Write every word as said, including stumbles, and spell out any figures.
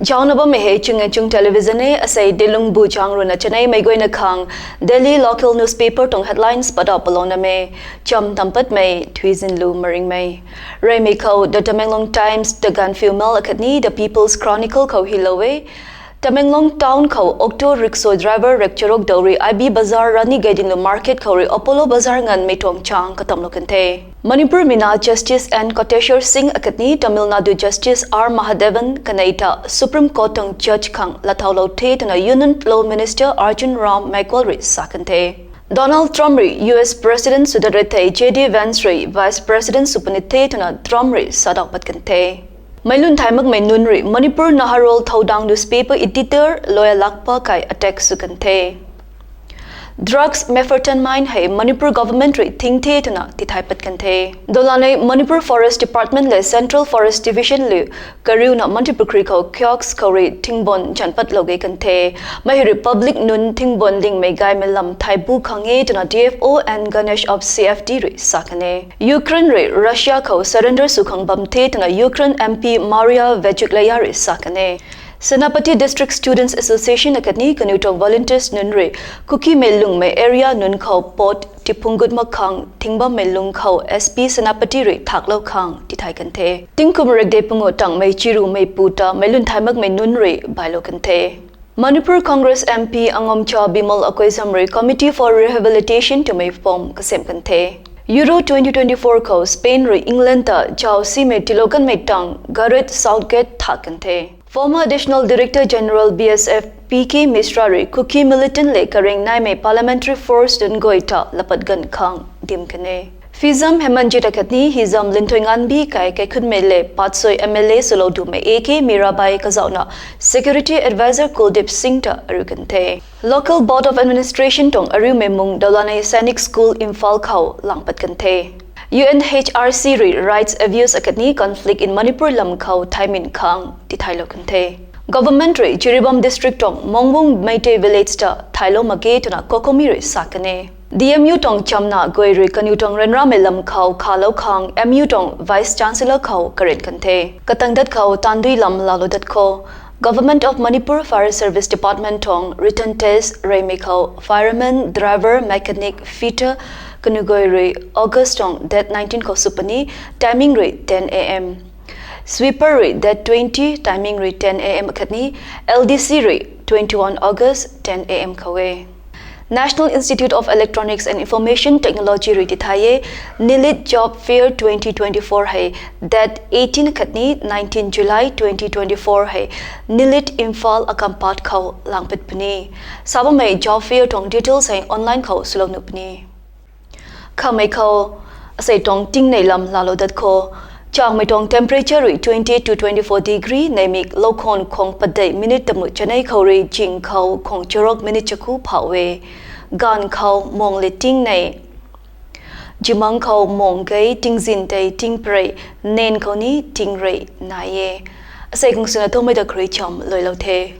Zaucna bammei hei Chungngaeng Chunga Television e, asei Dilungbu Chang ruina chanei mei guayna khang Delhi local newspaper tuang headlines padap palouna mei, cham tampatmei Thuizinlu Maringmei. Reymei khou The Tamenglong Times, The Gaanphiu Mail akhatni The People's Chronicle khou hylou e. Tamenglong town khou auto rickshaw driver rek charuk dau rui I B Bazar, Rani Gaidinliu market khou rui Apollo Bazar nganmei tuang chang katamlou kan the. Manipur mina Justice N Koteshwar Singh akhatni Tamil Nadu Justice R Mahadevan kanei ta Supreme Court tuang judge khang lathaulou the twna Union Law Minister Arjun Ram Mekhawl rui sa kan the. Donald Trump rui U S President sw dat rui thei J D Vance rui Vice President sw puni the twna Trump rui sadauh pat kan the. Meic lun thay makmei nunc rui Manipur Naharol Thoudang newspaper editor Loyalakpa kai attack sw kan the. Drugs methamphetamine hei Manipur government rui thing the twna tithay pat kan the. Dolanei Manipur Forest Department le Central Forest Division liu kariuna Manipur khou kiosk khou rui thingbon chanpatlou ge kan the. Mei hei rui public nunc thingbon lingmei gaymei lam thaybu khang e twna D F O N Ganesh of C F D rui sa kan e. Ukraine rui Russia khou surrender sw khang bam the twna Ukraine M P Maria Vechuklaya rui sa kan e. Senapati District Students Association akhatni kaniw tuang volunteers nunc rui Kukimei lungmei area nunc khou pot tiphung gut mak khang thing bammei lung khou S P Senapati rui thaklou khang tithay kan the. Tingkum rekdei pungu tangmei chirumeipu ta meic lun thay makmei nunc rui bailou kan the. Manipur Congress M P Angomcha Bimal Akoijam rui Committee for Rehabilitation twmei form kasem kan the. Euro twenty twenty-four khou Spain rui England ta zauc simei tiilou kanmei tang Gareth Southgate thak kan the. Former Additional Director General B S F P K Mishra rui Kuki militant le karing naimei parliamentary force nunc guay ta lapat ganv khang dim kan e. Phizam Hemanjit akhatni Hizam Linthuinganbi kai kaikhunmei le Patsoi M L A swlou dumei A K Mirabai kazauhna Security Advisor Kuldeep Singh ta ariu kan the. Local Board of Administration tuang ariumei mung Dolanei Sainik School Imphal khou langpat kan the. U N H R C rui rights abuse akhatni conflict in Manipur lam khou thaymin khang tithaylou kan the. Government rui Jiribam District tuang Mongbung Meitei Village ta thaylou mak ge twna COCOMI rui sa kan e. D M U tuang chamna guay rui kaniw tuang ryanramei lam khou khalou khang M U tuang Vice Chancellor khou karen kan the. Katang dat khou taanvdui lam laalou dat khou, Government of Manipur Fire Service Department tuang written test reymei khou fireman, driver, mechanic, fitter kaniw guay rui August tuang date nineteen khou sw puni, timing rui ten A M. Sweeper rui date twenty, timing rui ten A M akhatni L D C rui twenty-one August ten A M khou e. National Institute of Electronics and Information Technology rui tithay e, NIELIT Job Fair twenty twenty-four hei date eighteen akhatni nineteen July twenty twenty-four hei NIELIT Imphal akamphat khou langpat puni. Sa bammei Job Fair tuang details hei online khou swlou nuh puni. Khamei khou, asei tuang tingnei lam laalou dat khou, changmei tuang temperature rui twenty to twenty-four degree, neimik loukhon khwang padeih minute tamut chanei khou rui jing khou khwang charuk minute chaku phau e. Gaanv khou mung le tingnei, jimang khou mung gei tingzin tei tingparei, nen khou ni tingrei nai e. Asei khang swna thumei da khou rui cham luailou the.